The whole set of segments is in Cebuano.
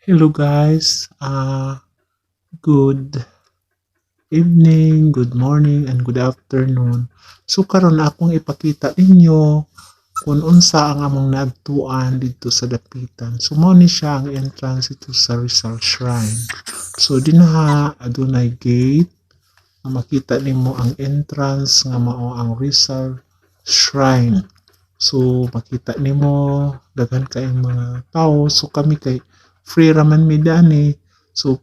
Hello guys, good evening, good morning, and good afternoon. So karon akong ipakita ninyo kung unsa ang among naadtuan didto sa Dapitan. So mao ni siya ang entrance didto sa Rizal Shrine. So dinha adunay gate nga makita nimo ang entrance nga mao ang Rizal Shrine. So makita nimo daghan kaayong mga tawo. So kami kay free raman mi dani. So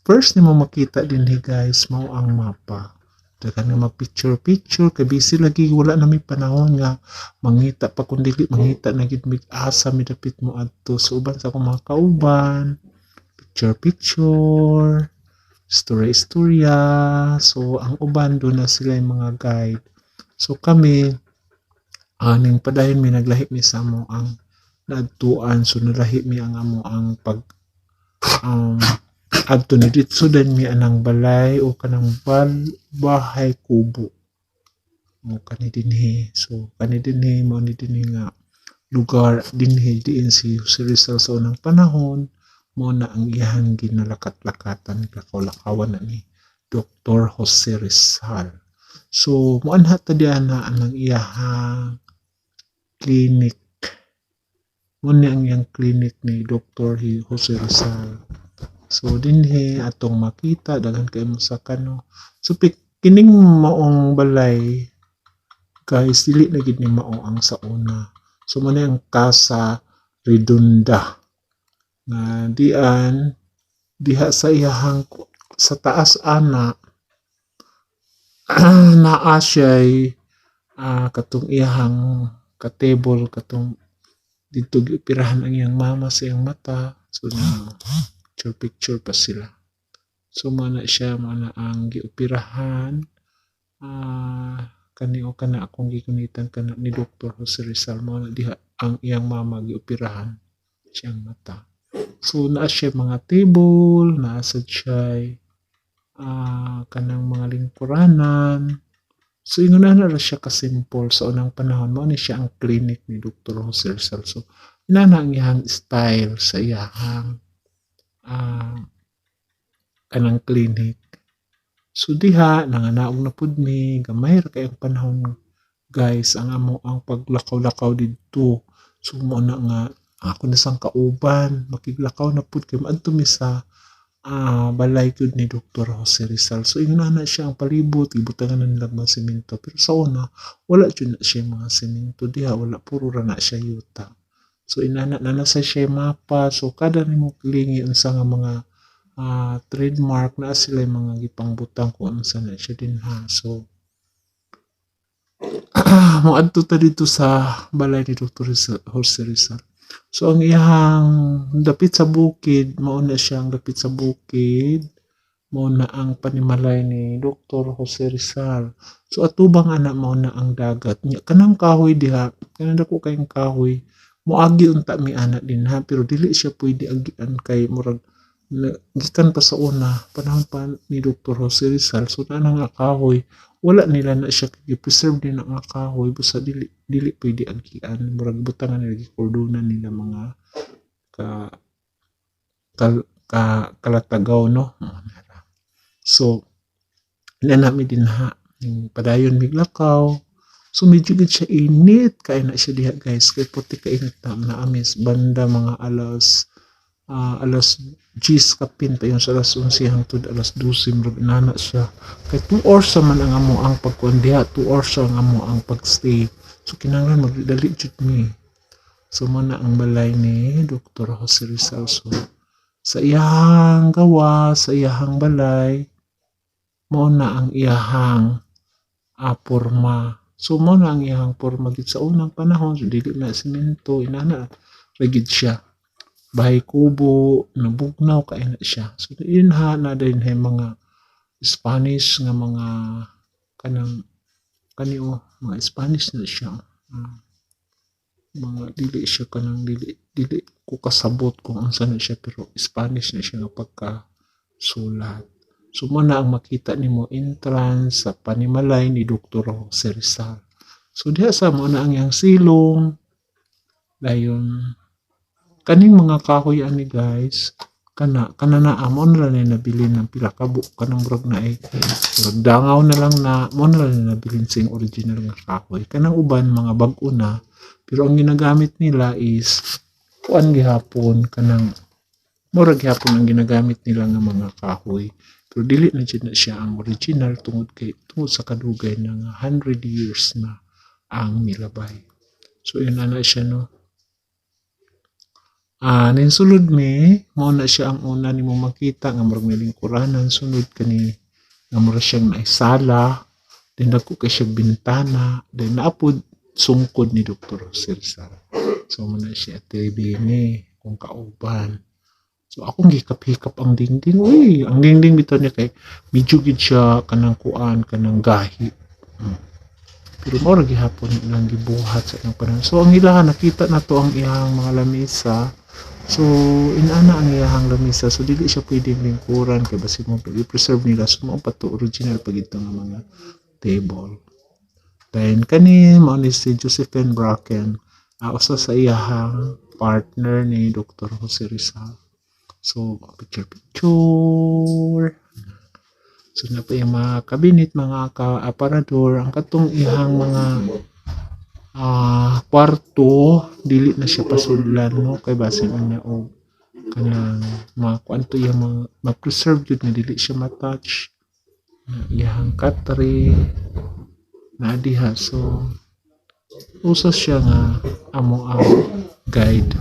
first nimo makita dinhi, guys, mao ang mapa. Daghan nga mag-picture picture kay busy lagi, wala na mi panahon nga mangita pa. Kung dili mangita na gid mig asa mi dapit mo adto. So uban sa akong mga kauban, picture picture, istorya istorya. So ang uban duna sila yung mga guide. So kami aning padayon mi, naglahi mi sa amo ang naadtuan. So nalahi mi ang amo ang pag adto ni didto din mi anang balay o kanang bahay kubo mo kani dinhi. So kani dinhi, mao ni dinhi nga lugar dinhi diin si Jose Rizal sa unang panahon mo na ang iyang ginalakat-lakatan, lakaw-lakawan na ni Dr. Jose Rizal. So moanha ta diana anang iyahang clinic. Mo ni ang iyang clinic ni Dr. Jose Rizal. So dinhi atong makita daghan kay mo sa kano. So kining maong balay, guys, dili na gid ni mao ang sa una. So mo ni ang Casa Redonda nga dian diha sa iyahang sa taas ana naa siya'y katong iyahang ka-table, katong didto gioperahan ang iyang mama sa iyang mata. So na picture picture pa sila. So mao na siya, mao na ang gioperahan kani o kana akong gigunitan kana ni Dr. Jose Rizal. Mao na diha ang iyang mama gioperahan siyang mata. So naa siya mga table, naa sad siya kanang mga lingkuranan. So ingon ana ra siya ka-simple sa unang panahon. Mao ni siya ang clinic ni Dr. Jose Rizal. So inana ang iyang style sa iyahang kanang clinic. So diha nanganaog na pud mi. Gamay ra kay ang panahon, guys, ang amo ang paglakaw-lakaw didto. So mao na nga ako na sang kauban makiglakaw na pud kay maadto mi sa balay gyud ni Dr. Jose Rizal. So ingon ana siya ang palibot, gibutangan na nila mga semento, pero sa una wala jud na siya mga semento diha, wala, puro ra na siya yuta. So inana na na sa siya mapa. So kada nimo kilingi unsa nga mga trademark na sila mga gipangbutang kung unsa na siya dinha. So moadto ta didto sa balay ni Dr. Jose Rizal. So ang iyang dapit sa bukid, mao na siya ang dapit sa bukid, mao na ang panimalay ni Dr. Jose Rizal. So atubang ana mao na ang dagat. Nya kanang kahoy diha, kanang dako kayong kahoy, moagi unta mi ana dinha pero dili siya pwede agian kay murag gikan pa sa una panahon pa ni Dr. Jose Rizal. So naa nga kahoy, wala nila na siya gi-preserve din nga kahoy, basta dili dili pwede agian, murag butangan nila, gikordonan nila mga ka, ka, ka kalatagaw, no. So inana mi dinha ning padayon mig lakaw. So medyo gid siya init kay na siya diha, guys, kay puti ka init na naa mi banda mga alas 10 kapin pa yun sa alas 11 hangtod alas 12, murag inana siya kay 2 hours man ang amo ang pagkuan diha, 2 hours ang amo ang pagstay. So kinahanglan magdali jud mi. So mo na ang balay ni Dr. Jose Rizal. So sa iyahang gawa, sa iyahang balay, mao na ang iyahang porma. So mao na ang iyahang porma gid sa unang panahon. So dili na semento, inana ra gid siya, bahay kubo, nabugnaw kay na siya. So yun ha na din mga Spanish nga mga kanang kani oh, mga Spanish na siya. Mga dili siya kanang dili dili ko kasabot kung unsa na siya pero Spanish na siya nga pagka sulat. So mo na ang makita nimo entrance sa panimalay ni Dr. Jose Rizal. So diha sa mo na ang iyang silong, dayon kaning mga kahoy ani, guys. Kana kana na amo na lang ni nabilin ng pila ka buok, kanang murag na ay murag dangaw na lang na mo na lang ni nabilin sa original nga kahoy. Kanang uban mga bag-o na, pero ang ginagamit nila is kuan gihapon, kanang mura gihapon ang ginagamit nila nga mga kahoy. Pero dili na jud na siya ang original tungod kay tungod sa kadugay na nga 100 years na ang milabay. So yun na siya, no. Ning sulod mi, mao na siya ang una nimo makita nga murag may lingkuranan, sunod kani nga mura siyang naisala, then dagko kay siya bintana, then naapod sungkod ni Dr. Jose Rizal. So mao na siya TV ni kung kauban. So akong gihikap-hikap ang dingding. Uy, ang dingding bitaw niya kay medyo gid siya kanang kuan, kanang gahi. Pero mao ra gihapon ilang gibuhat sa ilang panahon. So ang ilahan, nakita na to ang iyang mga lamesa. So inana ang iyang lamesa. So dili siya pwedeng lingkuran kay basig mo i-preserve nila. So mao pa to original pa gid nga mga table. Then kani mao ni si Josephine Bracken, usa sa iyahang partner ni Dr. Jose Rizal. So picture picture. So na pa yung mga cabinet, mga ka-aparador, ang katong iyang mga kwarto, dili na siya pasudlan, no, kay basin niya og kanang mga kuan to iyang mga ma-preserve jud nga dili siya ma-touch na iyang katre na diha. So usa siya nga amo ang guide.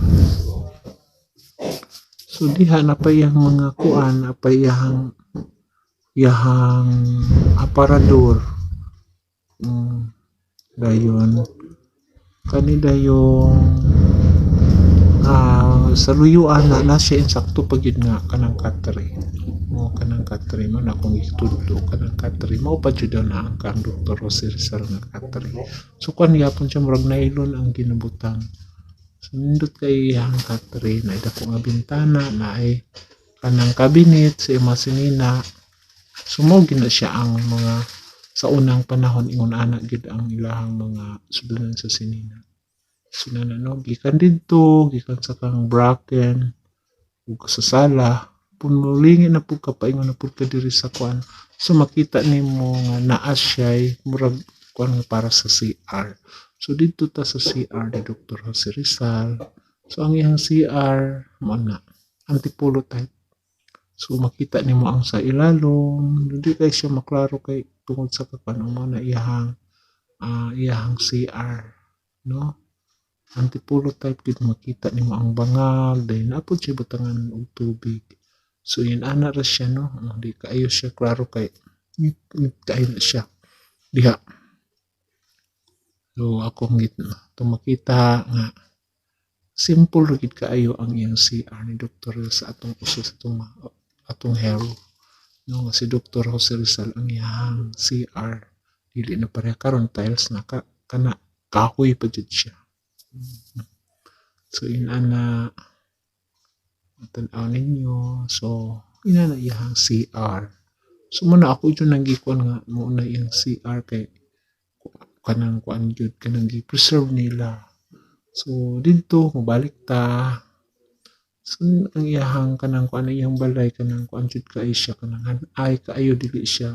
So diha na pa iyang mga kuan, na pa iyang iyang aparador. Dayon kani dayong sa luyuan na na siya insakto pa gyud nga kanang katre mo, kanang katre mo na akong gitudlo, kanang katre mao pa jud daw na ang kang Dr. Jose Rizal nga katre. So kuan gyapon siya, murag nylon ang ginabutang. So nindot kay iyang katre na dako nga bintana na ay kanang cabinet sa iyang mga sinina. So mao gyud na siya ang mga sa unang panahon, ingon ana gyud ang ilahang mga sudlanan sa sinina. So na no, gikan didto, gikan sa kang Bracken ug sa sala, pumulingi na pud ka, paingon na pud ka diri sa kuan. So makita nimo nga naa siya'y murag kuan nga para sa CR. So didto ta sa CR ni Dr. Jose Rizal. So ang iyang CR mao na Antipolo type. So makita nimo ang sa ilalom, di kay siya maklaro kay tungod sa kakuan, mao na iyahang iyahang CR, no. Antipolo type gid, makita nimo ang bangag, dahil naa pud siya butangan og tubig. So yun ana ra siya, no. Di kaayo siya klaro kay kaayo na siya diha. So akong to makita nga simple ra gid kaayo ang iyang CR ni Dr. sa atong uso sa atong atong hero, no, nga si Dr. Jose Rizal. Ang iyang CR dili na pareha karon, tiles na ka, kana kahoy pa jud siya. So inana, tan-aw ninyo. So inana iyang CR. So mo na ako jud nang gikuan nga mo na iyang CR kay kanang kuan jud, kanang gi-preserve nila. So didto mobalik ta. So ang iyahang kanang kuan, iyang balay, kanang kuan jud kaayo siya, kanang ay kaayo, dili siya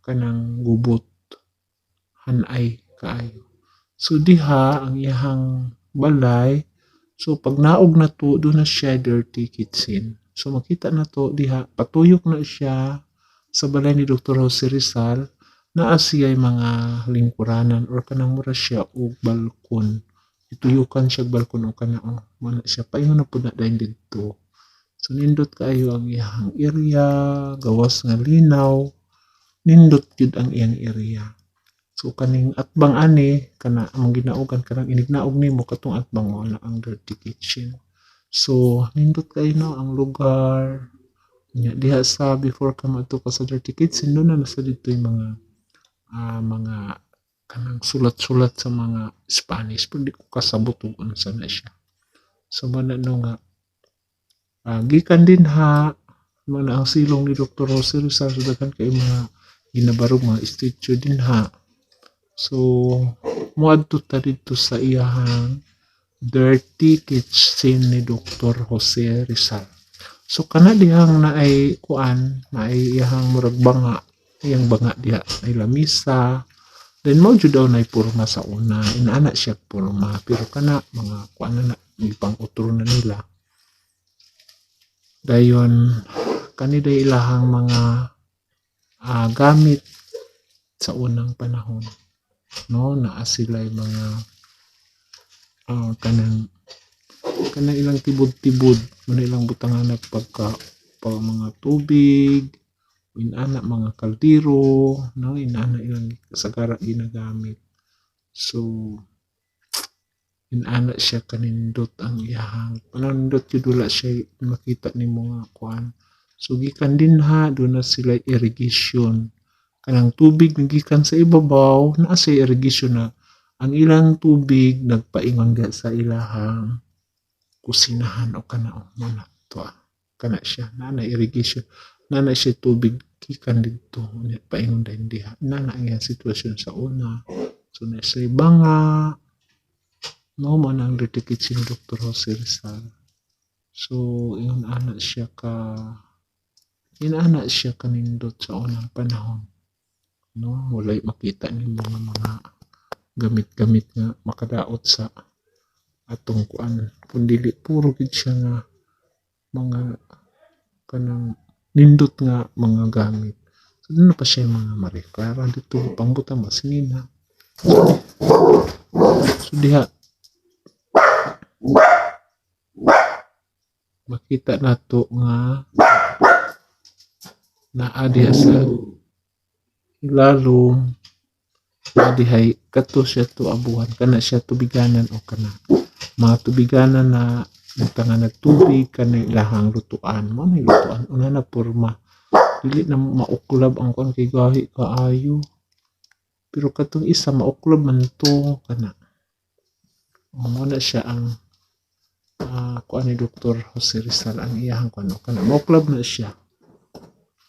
kanang gubot, hanay kaayo. So diha ang iyahang balay. So pag naog na to, do na siya dirty kitchen. So makita na to diha, patuyok na siya sa balay ni Dr. Jose Rizal, naa siya mga lingkuranan or kanang mura siya og balkon. Ituyukan siya og balkon o kana, oh, mao na siya paingon na pud na dayon didto. So nindot kaayo ang iyahang area, gawas nga linaw, nindot gyud ang iyang area. So kaning atbang ani kana among ginaugan, kanang inignaog nimo katong atbang, mao na ang dirty kitchen. So nindot kaayo, no, ang lugar. Nya diha sa before ka moadto ka sa dirty kitchen, doon na nasa didto yung mga mga kanang sulat-sulat sa mga Spanish, pero di ko kasabot ug unsa na siya. So mao na, no, nga gikan din ha, mao na ang silong ni Dr. Jose Rizal. So daghan kay mga ginabarog, mga statue din ha. So moadto ta didto sa iyahang Dirty Kitchen ni Dr. Jose Rizal. So kana dihang naay kuan, naay iyahang murag banga, iyang banga diha ay lamisa. Then mao jud daw nay porma sa una, inaana siya porma, pero kana mga kuan na gipang utro na nila. Dayon kani day ilahang mga gamit sa unang panahon, no? Naa sila'y mga kanang kanang ilang tibod-tibod mao ilang butangan pagka pa mga tubig, inana mga kaldero, no? Inana ilang kasagara ginagamit. So inana siya kanindot ang iyahang panindot jud, wala siya makita nimo nga kuan. So gikan dinha duna sila irrigation, kanang tubig nga gikan sa ibabaw, naa siya irrigation na ang ilang tubig nagpaingon diha sa ilahang kusinahan o kana o mao na to, kana siya naa na irrigation, naa na siya tubig gikan didto paingon dayon diha. Naa na ang iyang sitwasyon sa una. So naa siya banga, no? Mao na ang Dirty Kitchen ni Dr. Jose Rizal. So ingon ana siya ka inana siya kanindot sa unang panahon, no? Walay makita nimo nga mga gamit-gamit nga makadaot sa atong kuan, kun dili puro gid siya nga mga kanang nindot nga mga gamit. So duna pa siya mga Maria Clara dito, pangbutang masinina. So diha makita nato nga naa diha sa ilalom, naa dihay kato siya tuabuhan, kana siya tubiganan o kana mga tubiganan na butangan og tubig, kana ilahang lutuan. Mao na lutuan una na porma, dili na mauklab ang kuan kay gahi kaayo, pero katong isa mauklob man to kana. Mao na siya ang kuan ni Dr. Jose Rizal ang iyahang kuan, kana mauklab na siya.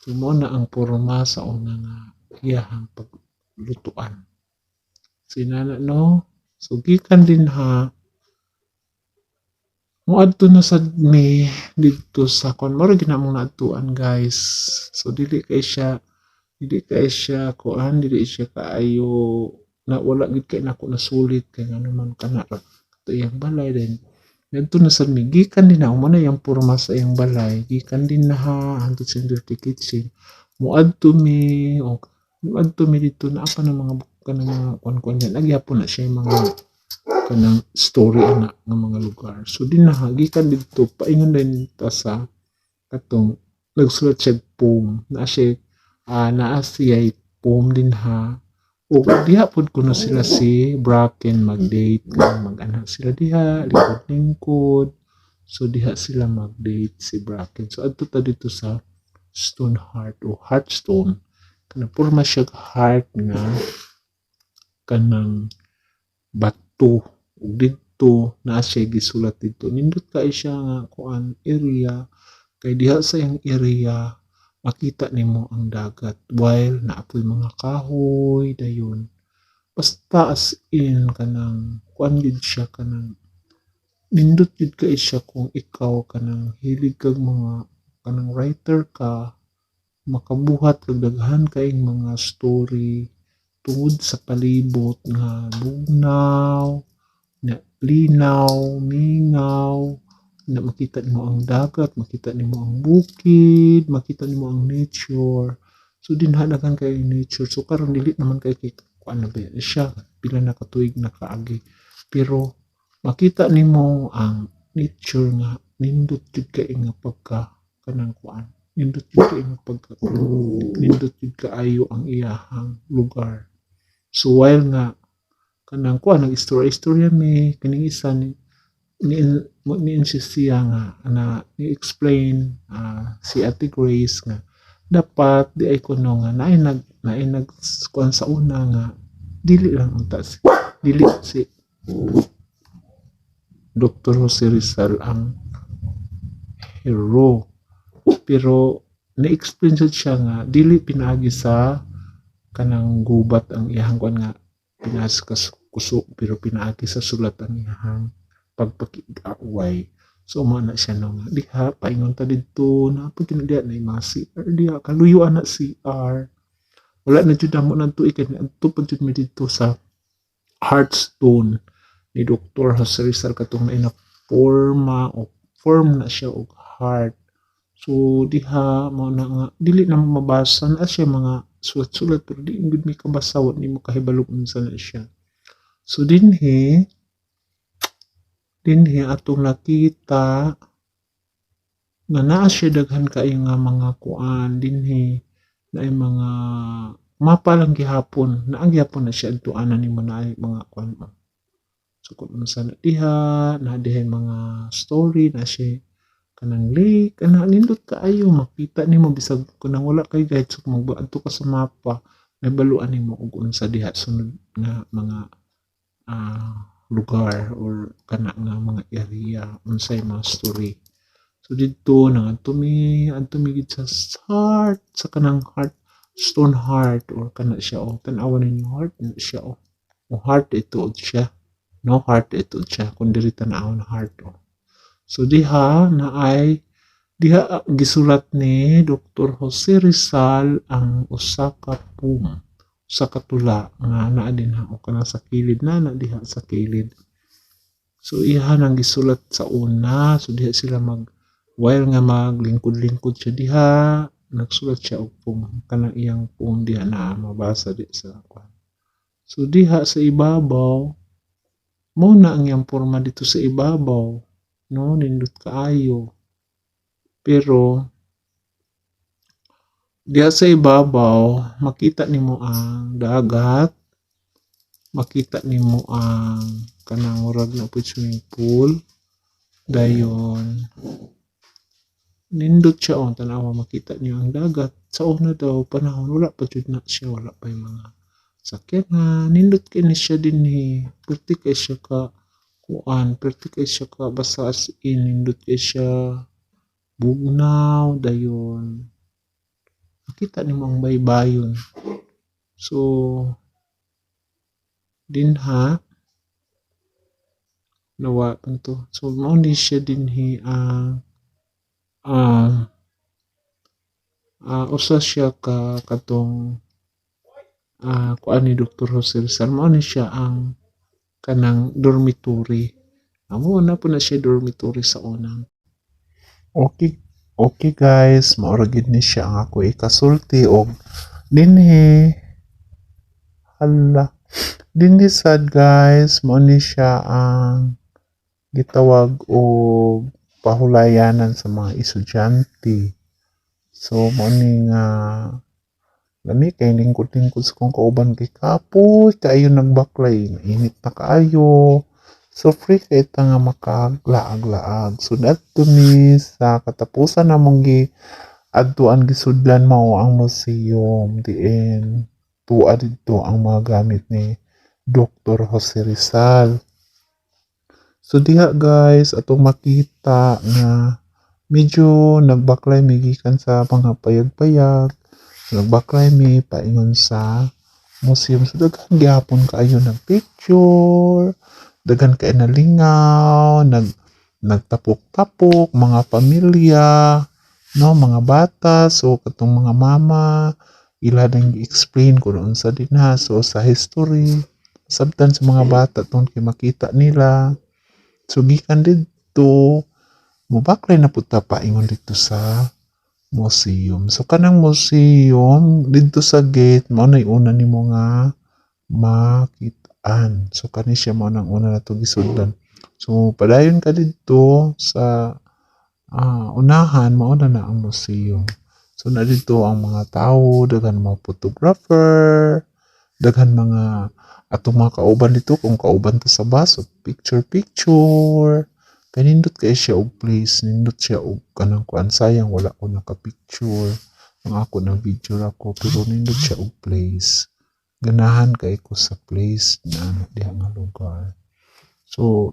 So mao na ang porma sa una nga iyahang paglutuan. So inana, no? So gikan dinha moadto na sad mi didto sa kuan, mao ra gyud na among naadtuan, guys. So dili kay siya kuan, dili siya kaayo na wala gyud kay nako nasulit kay ngano man kana ra kato iyang balay. Then ngadto na sad mi gikan dinha, mao na iyang porma sa iyang balay gikan dinha hangtod sa Dirty Kitchen. Moadto mi og moadto mi didto, naa pa ng mga kanang mga kuan-kuan diha, naa gyapon na siya mga kanang story ana nga mga lugar. So dinha gikan didto paingon din ta sa katong nagsulat siya poem, naa siya poem dinha ug diha pud kuno sila si Bracken mag-date, mag-ana sila diha lingkod-lingkod. So diha sila mag-date si Bracken. So adto ta didto sa Stone Heart o Heartstone, kanang porma siya heart nga kanang bato, ug didto naa siya gisulat didto. Nindot kaayo siya nga kuan area kay diha sa iyang area makita nimo ang dagat while naa poy mga kahoy dayon. Basta as in kanang kuan gyud siya, kanang nindot gyud kaayo siya. Kung ikaw kanang hilig kag mga kanang writer ka, makabuhat kag daghan kaayong mga story tungod sa palibot nga bugnaw, na linaw, mingaw, na makita nimo ang dagat, makita nimo ang bukid, makita nimo ang nature. So dinha daghan kaayo nature. So karon dili naman kay kuan na ba siya, pila na ka tuig nakaagi, pero makita nimo ang nature nga nindot jud kaayo nga pagka kanang kuan, nindot jud kaayo nga pagka nindot jud kaayo ang iyahang lugar. So while nga kanang kuan nag-istorya-istorya mi kining isa ni ni-insist siya nga na ni-explain si Ate Grace nga dapat di ay kuno nga naay nag kuan sa una nga dili lang unta si dili si Dr. Jose Rizal ang hero, pero ni-explain sad siya nga dili pinaagi sa kanang gubat ang iyahang kuan nga pinaagi sa kusog, pero pinaagi sa sulat ang iyahang pagpakig-away. So mao na siya, no, nga diha paingon ta didto naa pa gyud diha na mga CR diha, kaluyo ana CR. Wala na jud namo naadto kay niadto pa jud mi didto sa Hearthstone ni Dr. Jose Rizal, katong naay na porma o form na siya og heart. So diha mao na nga dili na mabasa, naa siya mga sulat-sulat pero di gud mi kabasa, wa ni mo kahibalo unsa na siya. So dinhi dinhi atong nakita nga naa siya daghan kaayo nga mga kuan dinhi, naay mga mapa lang gihapon, naa gihapon na siya adtuanan nimo, naay mga kuan ba. So kung unsa na diha, naa dihay mga story na siya kanang lake ana, nindot kaayo makita nimo bisag kanang wala kay guide. So kung magadto ka sa mapa, mahibaluan nimo og unsa diha sunod nga mga lugar or kana nga mga area, unsay mga story. So didto nangadto mi, adto mi gid sa heart, sa kanang heart, stone heart or kana siya oh, tan-awa ninyo, heart na siya oh. O heart ituod siya. No, heart ituod siya kung diri tan-awon, heart oh. So diha naay diha gisulat ni Dr. Jose Rizal ang usa ka poem, usa ka tula nga naa dinha o kanang sa kilid na na diha sa kilid. So iya nang gisulat sa una. So diha sila mag while nga maglingkod-lingkod siya diha, nagsulat siya og poem, kanang iyang poem diha na mabasa di sa kuan. So diha sa ibabaw mao na ang iyang porma dito sa ibabaw, no, nindot kaayo. Pero diha sa ibabaw makita nimo ang dagat, makita nimo ang kanang murag naa poy swimming pool, dayon nindot siya oh, tan-awa, makita niyo ang dagat. Sa una daw panahon wala pa jud na siya, wala pa yung mga sakyanan, nindot kay ni siya dinhi, perti kay siya ka kuan, perti kay siya ka basta as in nindot kay siya bugnaw, dayon makita nimo ang baybayon. So dinha nawa to. So mao ni siya dinhi ang usa siya ka katong kuan ni Dr. Jose Rizal, mao ni siya ang kanang dormitory. Amo na po na siya dormitory sa unang. Okay guys, mao ra gyud ni siya ang ako ikasulti og dinhi. Hala. Dinhi sad guys, mao ni siya ang gitawag og pahulayanan sa mga estudyante. So mao ni nga lami kay lingkod-lingkod sa kong kauban kay kapoy kaayo nagbaklay, mainit na kaayo. So free kay ta nga makaglaag-laag. So adto mi sa katapusan namong gi adtuan, gisudlan, mao ang museum diin tua didto ang mga gamit ni Dr. Jose Rizal. So diha guys atong makita nga medyo nagbaklay mi gikan sa mga payag-payag, nagbaklay mi paingon sa museum. So daghan gihapon kaayo nag-picture, daghan kaayo nalingaw, nagtapok-tapok, mga pamilya, no, mga bata, so katong mga mama, ila nang gi-explain kung unsa dinha, so sa history, sabtan sa mga bata tungod kay makita nila. So gikan didto, mobaklay na pud ta paingon didto sa museum. So kanang museum didto sa gate mao nay una nimo nga makit-an. So kani siya mao nang una nato gisudlan. So padayon ka didto sa unahan, mao na na ang museum. So naa didto ang mga tawo, daghan mga photographer, daghan mga atong mga kauban didto kung kauban ta sa bus, so picture picture. Kay nindot kaayo siya og place, nindot siya og kanang kuan, sayang wala ko naka-picture. Ang ako nag video ra ko pero nindot siya og place. Ganahan kaayo ko sa place na diha nga lugar. So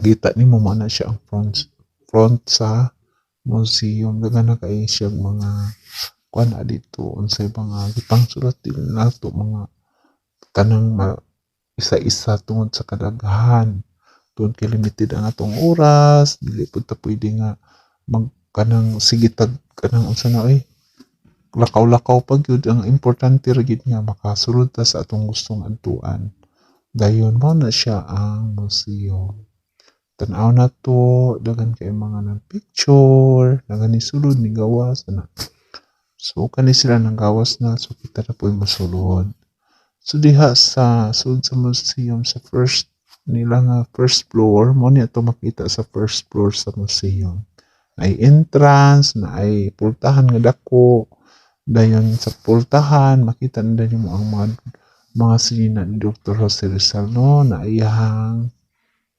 kita nimo mao na siya ang front front sa museum. Daghan na kaayo siya mga kuan na didto, unsay mga gipangsulat din nato, mga kanang isa-isa tungod sa kadaghan. Tungod kay limited ang atong oras, dili pud ta pwede nga mag kanang sige tag kanang unsa na oy, lakaw-lakaw pa gyud. Ang importante ra gyud nga makasulod ta sa atong gustong adtuan. Dayon mao na siya ang museum. Tan-aw nato, daghan kay mga nag-picture, daghan nisulod, nigawas ana. So kani sila nanggawas na, so kita na po'y mosulod. So diha sa sulod sa museum, sa first nila nga first floor, mao ni ato makita sa first floor sa museum. Naay entrance, naay pultahan nga dako, dayon sa pultahan makita na nimo ang mga sinina ni Dr. Jose Rizal, no, na iyahang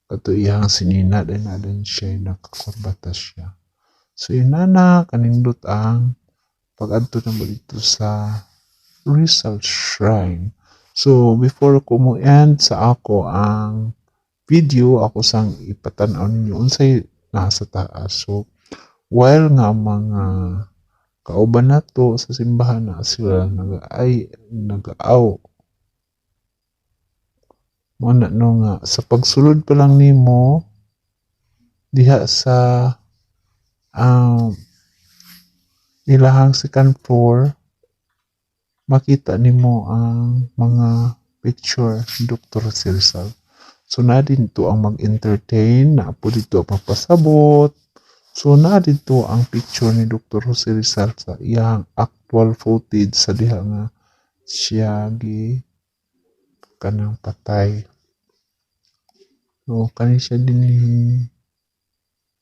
kato iyahang sinina, dahil na din siya nakakurbata siya. So inana kanindot ang pag-adto namo dito sa Rizal Shrine. So before ko mo end sa ako ang video, ako sang ipatan-aw ninyo unsay nasa taas. So while nga mga kauban nato sa simbahan na sila nagaay nagaaw, mo na no nga sa pagsulod pa lang nimo diha sa ilahang second floor, makita nimo ang mga picture ni Dr. Jose Rizal. So naa didto ang mag-entertain, naa po didto ang magpasabot. So naa didto ang picture ni Dr. Jose Rizal sa iyang actual footage sa diha nga siya gi kanang patay. So kani siya dinhi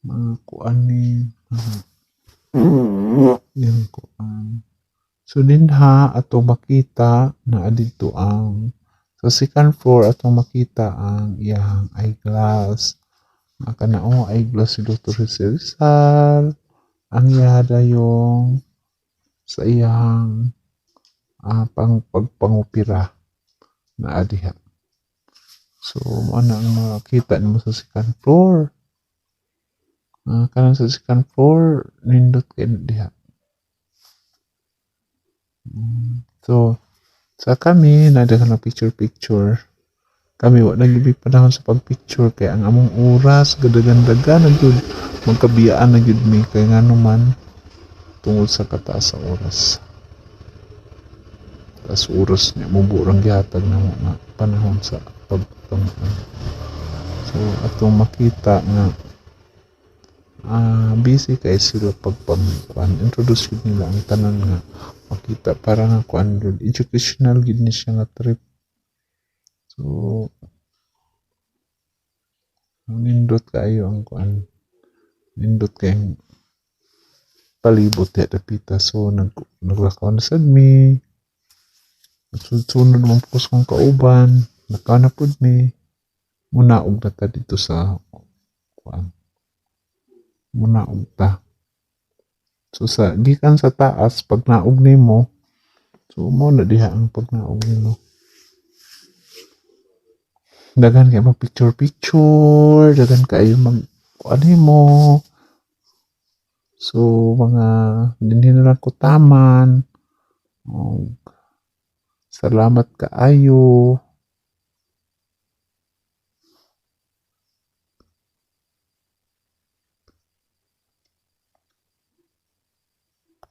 mga kuan ni mga yung kuan. So dinha ato makita naa didto ang sa second floor, atong makita ang iyang eyeglass. Nga kana oh, eyeglass si Dr. Jose Rizal. Ang iya dayong sa iyang pang pagpangopera naa diha. So mao na ang makita nimo sa second floor. Kanang sa second floor nindot kay diha. So sa kami naa daghan og picture picture. Kami wa na gyud panahon sa pag-picture kay ang among oras gadagan-dagan na gyud, magkabiyaan na gyud mi kay ngano man tungod sa kataas sa oras. Taas oras niya mubo rang gihatag namo nga panahon sa pagpanguan. So atong makita nga busy kay sila pagpangkuan, introduce gyud nila ang tanan nga makita para nga kuan gyud, educational gyud ni siya nga trip. So nindot kaayo ang kuan, nindot kay palibot diha dapita. So naglakaw na sad mi. Sunod man pud ko sa akong kauban, lakaw na pud mi. Munaog na ta didto sa kuan. Munaog ta. So sa gikan sa taas pag naog nimo, so mao na diha ang pagnaog nimo. Daghan kay mag picture picture, daghan kaayo mag kuan nimo. So mga dinhi na lang ko taman. Og salamat kaayo.